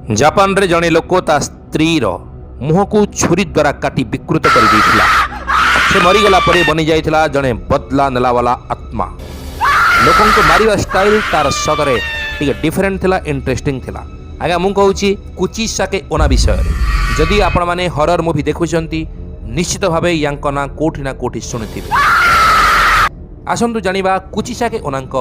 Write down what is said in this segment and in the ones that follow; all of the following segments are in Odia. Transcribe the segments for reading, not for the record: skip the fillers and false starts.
ଜାପାନରେ ଜଣେ ଲୋକ ତା ସ୍ତ୍ରୀର ମୁହଁକୁ ଛୁରୀ ଦ୍ୱାରା କାଟି ବିକୃତ କରିଦେଇଥିଲା। ସେ ମରିଗଲା ପରେ ବନିଯାଇଥିଲା ଜଣେ ବଦଲା ନେଲାବାଲା ଆତ୍ମା। ଲୋକଙ୍କୁ ମାରିବା ଷ୍ଟାଇଲ ତାର ସତରେ ଟିକେ ଡିଫରେଣ୍ଟ ଥିଲା, ଇଣ୍ଟରେଷ୍ଟିଂ ଥିଲା। ଆଜ୍ଞା, ମୁଁ କହୁଛି କୁଚିସାକେ ଓନା ବିଷୟରେ। ଯଦି ଆପଣମାନେ ହରର ମୁଭି ଦେଖୁଛନ୍ତି, ନିଶ୍ଚିତ ଭାବେ ୟାଙ୍କ ନାଁ କୋଉଠି ନା କୋଉଠି ଶୁଣିଥିବେ। ଆସନ୍ତୁ ଜାଣିବା କୁଚିସାକେ ଓନାଙ୍କ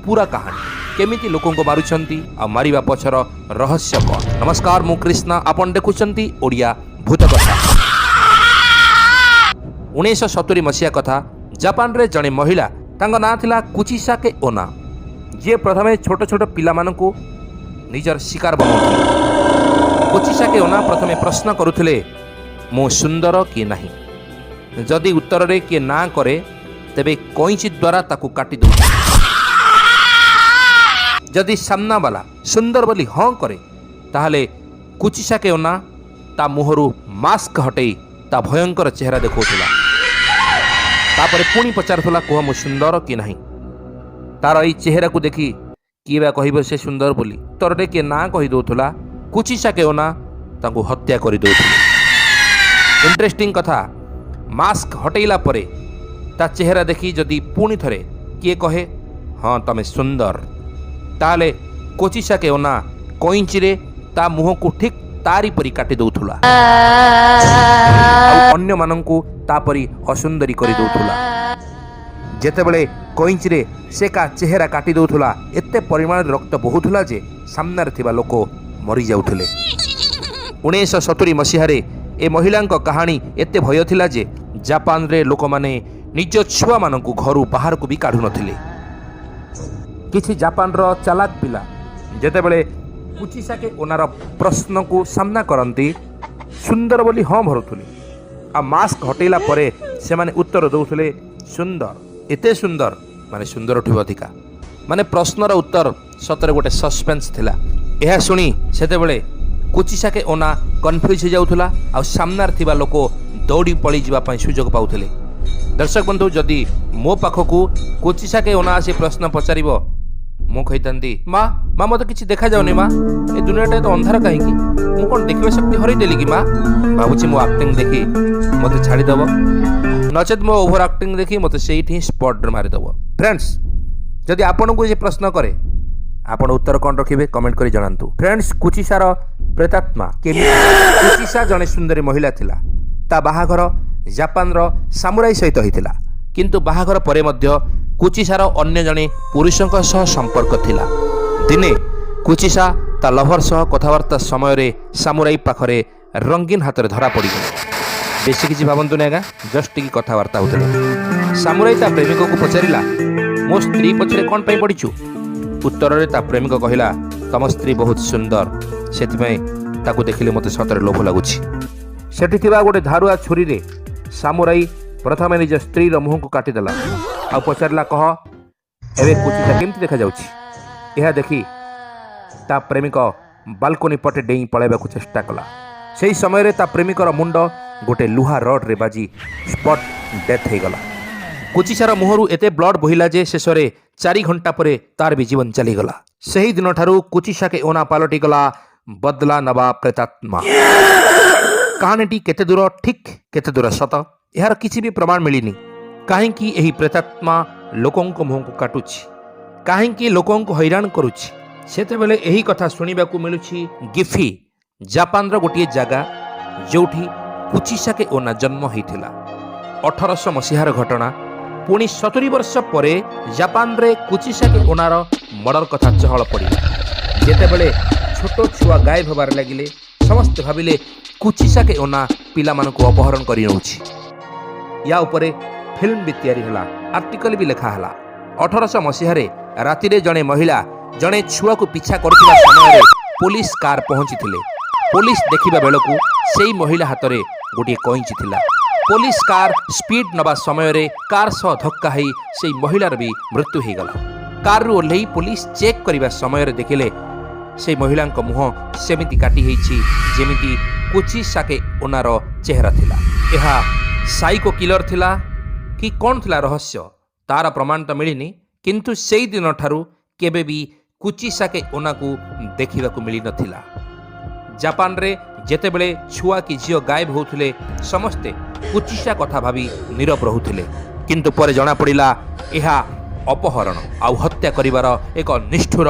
ପୁରା କାହାଣୀ, କେମିତି ଲୋକଙ୍କୁ ମାରୁଛନ୍ତି ଆଉ ମାରିବା ପଛର ରହସ୍ୟ କ'ଣ। ନମସ୍କାର, ମୁଁ କୃଷ୍ଣା, ଆପଣ ଦେଖୁଛନ୍ତି ଓଡ଼ିଆ ଭୂତ କଥା। 1970 ମସିହା କଥା। ଜାପାନରେ ଜଣେ ମହିଳା, ତାଙ୍କ ନାଁ ଥିଲା କୁଚିସାକେ ଓନା, ଯିଏ ପ୍ରଥମେ ଛୋଟ ଛୋଟ ପିଲାମାନଙ୍କୁ ନିଜର ଶିକାର ବନାଉଥିଲେ। କୁଚିସାକେ ଓନା ପ୍ରଥମେ ପ୍ରଶ୍ନ କରୁଥିଲେ, "ମୁଁ ସୁନ୍ଦର କି ନାହିଁ?" ଯଦି ଉତ୍ତରରେ କିଏ ନା କରେ, ତେବେ କଇଁଚି ଦ୍ୱାରା ତାକୁ କାଟି ଦେଉଥିଲେ। ଯଦି ସାମ୍ନାବାଲା ସୁନ୍ଦର ବୋଲି ହଁ କରେ, ତାହେଲେ କୁଚିସାକେ ଓନା ତା ମୁହଁରୁ ମାସ୍କ ହଟେଇ ତା ଭୟଙ୍କର ଚେହେରା ଦେଖାଉଥିଲା। ତାପରେ ପୁଣି ପଚାରୁଥିଲା, "କୁହ, ମୁଁ ସୁନ୍ଦର କି ନାହିଁ?" ତାର ଏଇ ଚେହେରାକୁ ଦେଖି କିଏ ବା କହିବ ସେ ସୁନ୍ଦର ବୋଲି? ଉତ୍ତରରେ କିଏ ନା କହିଦେଉଥିଲା, କୁଚିସାକେ ଓନା ତାଙ୍କୁ ହତ୍ୟା କରିଦେଉଥିଲେ। ଇଣ୍ଟରେଷ୍ଟିଂ କଥା, ମାସ୍କ ହଟେଇଲା ପରେ ତା ଚେହେରା ଦେଖି ଯଦି ପୁଣି ଥରେ କିଏ କହେ, "ହଁ, ତମେ ସୁନ୍ଦର", ତାହେଲେ କୋଚିସାକେ ଓନା କଇଁଚିରେ ତା ମୁହଁକୁ ଠିକ୍ ତାରି ପରି କାଟି ଦେଉଥିଲା ଆଉ ଅନ୍ୟମାନଙ୍କୁ ତାପରି ଅସୁନ୍ଦରୀ କରିଦେଉଥିଲା। ଯେତେବେଳେ କଇଁଚିରେ ସେ କା ଚେହେରା କାଟି ଦେଉଥିଲା, ଏତେ ପରିମାଣରେ ରକ୍ତ ବହୁଥିଲା ଯେ ସାମ୍ନାରେ ଥିବା ଲୋକ ମରିଯାଉଥିଲେ। 1970 ମସିହାରେ ଏ ମହିଳାଙ୍କ କାହାଣୀ ଏତେ ଭୟ ଥିଲା ଯେ ଜାପାନରେ ଲୋକମାନେ ନିଜ ଛୁଆମାନଙ୍କୁ ଘରୁ ବାହାରକୁ ବି କାଢ଼ୁନଥିଲେ। କିଛି ଜାପାନର ଚାଲାକ ପିଲା ଯେତେବେଳେ କୁଚିସାକେ ଓନାର ପ୍ରଶ୍ନକୁ ସାମ୍ନା କରନ୍ତି, ସୁନ୍ଦର ବୋଲି ହଁ ଭରୁଥିଲେ ଆଉ ମାସ୍କ ହଟେଇଲା ପରେ ସେମାନେ ଉତ୍ତର ଦେଉଥିଲେ, "ସୁନ୍ଦର, ଏତେ ସୁନ୍ଦର, ମାନେ ସୁନ୍ଦରଠୁ ବି ଅଧିକା।" ମାନେ ପ୍ରଶ୍ନର ଉତ୍ତର ସତରେ ଗୋଟେ ସସ୍ପେନ୍ସ ଥିଲା। ଏହା ଶୁଣି ସେତେବେଳେ କୁଚିସାକେ ଓନା କନଫ୍ୟୁଜ୍ ହେଇଯାଉଥିଲା ଆଉ ସାମ୍ନାରେ ଥିବା ଲୋକ ଦୌଡ଼ି ପଳେଇଯିବା ପାଇଁ ସୁଯୋଗ ପାଉଥିଲେ। ଦର୍ଶକ ବନ୍ଧୁ, ଯଦି ମୋ ପାଖକୁ କୁଚିସାକେ ଓନା ଆସି ପ୍ରଶ୍ନ ପଚାରିବ, ମୁଁ କହିଥାନ୍ତି, "ମା, ମା, ମୋତେ କିଛି ଦେଖାଯାଉନି ମା। ଏ ଦୁନିଆଟା ଏତେ ଅନ୍ଧାର କାହିଁକି? ମୁଁ କ'ଣ ଦେଖିବା ଶକ୍ତି ହରେଇଦେଲି କି ମା?" ଭାବୁଛି ମୋ ଆକ୍ଟିଂ ଦେଖି ମୋତେ ଛାଡ଼ିଦେବ, ନଚେତ୍ ମୋ ଓଭର ଆକ୍ଟିଂ ଦେଖି ମୋତେ ସେଇଠି ହିଁ ସ୍ପଟ୍ରେ ମାରିଦେବ। ଫ୍ରେଣ୍ଡସ୍, ଯଦି ଆପଣଙ୍କୁ ଏ ପ୍ରଶ୍ନ କରେ, ଆପଣ ଉତ୍ତର କ'ଣ ରଖିବେ? କମେଣ୍ଟ କରି ଜଣାନ୍ତୁ। ଫ୍ରେଣ୍ଡସ୍, କୁଚିସାର ପ୍ରେତାତ୍ମା କେମିତି? କୁଚିସା ଜଣେ ସୁନ୍ଦରୀ ମହିଳା ଥିଲା। ତା ବାହାଘର ଜାପାନର ସାମୁରାଇ ସହିତ ହୋଇଥିଲା। କିନ୍ତୁ ବାହାଘର ପରେ ମଧ୍ୟ କୁଚିସାର ଅନ୍ୟ ଜଣେ ପୁରୁଷଙ୍କ ସହ ସମ୍ପର୍କ ଥିଲା। ଦିନେ କୁଚିସା ତା ଲଭର ସହ କଥାବାର୍ତ୍ତା ସମୟରେ ସାମୁରାଇ ପାଖରେ ରଙ୍ଗୀନ ହାତରେ ଧରା ପଡ଼ିଗଲା। ବେଶୀ କିଛି ଭାବନ୍ତୁନି ଆଜ୍ଞା, ଜଷ୍ଟ ଟିକେ କଥାବାର୍ତ୍ତା ହେଉଥିଲେ। ସାମୁରାଇ ତା ପ୍ରେମିକକୁ ପଚାରିଲା, "ମୋ ସ୍ତ୍ରୀ ପଛରେ କ'ଣ ପାଇଁ ପଡ଼ିଛୁ?" ଉତ୍ତରରେ ତା ପ୍ରେମିକ କହିଲା, "ତମ ସ୍ତ୍ରୀ ବହୁତ ସୁନ୍ଦର, ସେଥିପାଇଁ ତାକୁ ଦେଖିଲେ ମୋତେ ସତରେ ଲୋଭ ଲାଗୁଛି।" ସେଠି ଥିବା ଗୋଟେ ଧାରୁଆ ଛୁରୀରେ ସାମୁରାଇ ପ୍ରଥମେ ନିଜ ସ୍ତ୍ରୀର ମୁହଁକୁ କାଟିଦେଲା ଆଉ ପଚାରିଲା, "କହ, ଏବେ କୁଚିସା କେମିତି ଦେଖାଯାଉଛି?" ଏହା ଦେଖି ତା ପ୍ରେମିକ ବାଲକୋନି ପଟେ ଡେଇଁ ପଳାଇବାକୁ ଚେଷ୍ଟା କଲା। ସେହି ସମୟରେ ତା ପ୍ରେମିକର ମୁଣ୍ଡ ଗୋଟେ ଲୁହା ରଡ୍ରେ ବାଜି ସ୍ପଟ୍ ଡେଥ୍ ହେଇଗଲା। କୁଚିସାର ମୁହଁରୁ ଏତେ ବ୍ଲଡ୍ ବୋହିଲା ଯେ ଶେଷରେ 4 ଘଣ୍ଟା ପରେ ତାର ବି ଜୀବନ ଚାଲିଗଲା। ସେହି ଦିନଠାରୁ କୁଚିସାକେ ଓନା ପାଲଟିଗଲା ବଦଲା ନବା ପ୍ରେତାତ୍ମା। କାହାଣୀଟି କେତେ ଦୂର ଠିକ୍, କେତେ ଦୂର ସତ, ଏହାର କିଛି ବି ପ୍ରମାଣ ମିଳିନି। କାହିଁକି ଏହି ପ୍ରେତାତ୍ମା ଲୋକଙ୍କ ମୁହଁକୁ କାଟୁଛି? କାହିଁକି ଲୋକଙ୍କୁ ହଇରାଣ କରୁଛି? ସେତେବେଳେ ଏହି କଥା ଶୁଣିବାକୁ ମିଳୁଛି ଗିଫି, ଜାପାନର ଗୋଟିଏ ଜାଗା, ଯେଉଁଠି କୁଚିସାକେ ଓନା ଜନ୍ମ ହୋଇଥିଲା। 1800 ମସିହାର ଘଟଣା। ପୁଣି 70 ବର୍ଷ ପରେ ଜାପାନରେ କୁଚିସାକେ ଓନାର ମର୍ଡର କଥା ଚହଳ ପଡ଼ିଲା। ଯେତେବେଳେ ଛୋଟ ଛୁଆ ଗାୟବ ହେବାରେ ଲାଗିଲେ, ସମସ୍ତେ ଭାବିଲେ କୁଚିସାକେ ଓନା ପିଲାମାନଙ୍କୁ ଅପହରଣ କରି ନେଉଛି। ୟା ଉପରେ ଫିଲ୍ମ ବି ତିଆରି ହେଲା, ଆର୍ଟିକଲ ବି ଲେଖା ହେଲା। 1800 ମସିହାରେ ରାତିରେ ଜଣେ ମହିଳା ଜଣେ ଛୁଆକୁ ପିଛା କରୁଥିବା ସମୟରେ ପୋଲିସ କାର୍ ପହଞ୍ଚିଥିଲେ। ପୋଲିସ ଦେଖିବା ବେଳକୁ ସେଇ ମହିଳା ହାତରେ ଗୋଟିଏ କଇଁଚି ଥିଲା। ପୋଲିସ କାର୍ ସ୍ପିଡ୍ ନେବା ସମୟରେ କାର୍ ସହ ଧକ୍କା ହେଇ ସେଇ ମହିଳାର ବି ମୃତ୍ୟୁ ହେଇଗଲା। କାର୍ରୁ ଓହ୍ଲେଇ ପୋଲିସ ଚେକ୍ କରିବା ସମୟରେ ଦେଖିଲେ, ସେଇ ମହିଳାଙ୍କ ମୁହଁ ସେମିତି କାଟି ହେଇଛି, ଯେମିତି କୁଚି ସାକେ ଓନାର ଚେହେରା ଥିଲା। ଏହା ସାଇକୋ କିଲର ଥିଲା କି କ'ଣ ଥିଲା ରହସ୍ୟ, ତାର ପ୍ରମାଣ ତ ମିଳିନି। କିନ୍ତୁ ସେଇ ଦିନଠାରୁ କେବେ ବି କୁଚି ସାକେ ଓନାକୁ ଦେଖିବାକୁ ମିଳିନଥିଲା। ଜାପାନରେ ଯେତେବେଳେ ଛୁଆ କି ଝିଅ ଗାୟବ ହେଉଥିଲେ, ସମସ୍ତେ କୁଚିସା କଥା ଭାବି ନୀରବ ରହୁଥିଲେ। କିନ୍ତୁ ପରେ ଜଣାପଡ଼ିଲା, ଏହା ଅପହରଣ ଆଉ ହତ୍ୟା କରିବାର ଏକ ନିଷ୍ଠୁର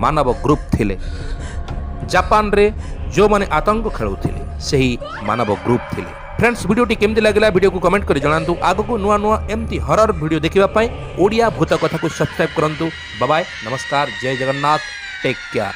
ମାନବ ଗ୍ରୁପ୍ ଥିଲେ। ଜାପାନରେ ଯେଉଁମାନେ ଆତଙ୍କ ଖେଳାଉଥିଲେ, ସେହି ମାନବ ଗ୍ରୁପ୍ ଥିଲେ। ଫ୍ରେଣ୍ଡସ୍, ଭିଡ଼ିଓଟି କେମିତି ଲାଗିଲା, ଭିଡ଼ିଓକୁ କମେଣ୍ଟ କରି ଜଣାନ୍ତୁ। ଆଗକୁ ନୂଆ ନୂଆ ଏମିତି ହରର ଭିଡ଼ିଓ ଦେଖିବା ପାଇଁ ଓଡ଼ିଆ ଭୂତ କଥାକୁ ସବସ୍କ୍ରାଇବ୍ କରନ୍ତୁ। ବାବାଏ, ନମସ୍କାର, ଜୟ ଜଗନ୍ନାଥ, ଟେକ୍ କେୟାର।